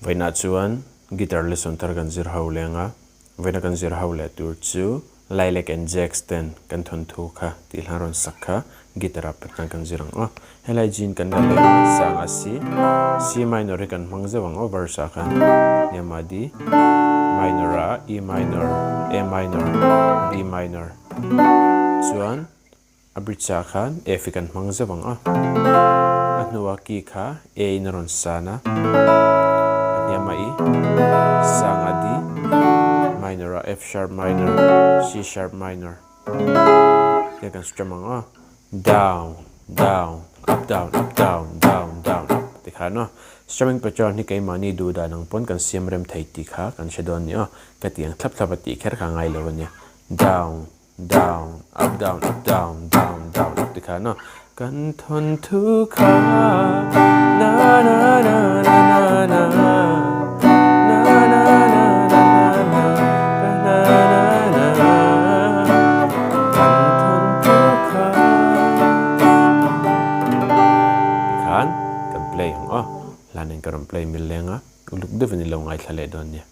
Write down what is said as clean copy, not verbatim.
Vawiinah chuan guitar lesson thar kan zir ho leng a, vawiina kan zir ho leh tur chu Lilac and Jacks ten kan thawnthu kha tih hlan rawn sak kha guitar ah pet kan zir ang aw. Helai jean kan la leh a, sang a C, C minor hi kan hmang zeuh ang aw verse ah khan hniam a D minor a E minor, A minor, B minor chuan A bridge ah khan F hi kan hmang zeuh ang a, a hnua key kha A in a rawn san a, a hniam a E, sang a D, minor a F sharp minor, C sharp minor tia kan strum ang a, down, down, up down, up down, down, down, up ti khan aw. Strumming pattern hi keimahni duh dan ang pawn kan siam rem thei tih kha kan hre dawn a ni aw, ka ti ang thlap thlap a tih kher kha a ngai lo a nia, down. Down, up down, up down, down, down, up ti khan aw. Kan thawn thu kha na na na na na na na na na na na na na na na kan thawn thu kha ti khan kan play ang aw. Hlan in ka rawn play mil leng a, uluk deuhin i lo ngaithla leh dawn nia.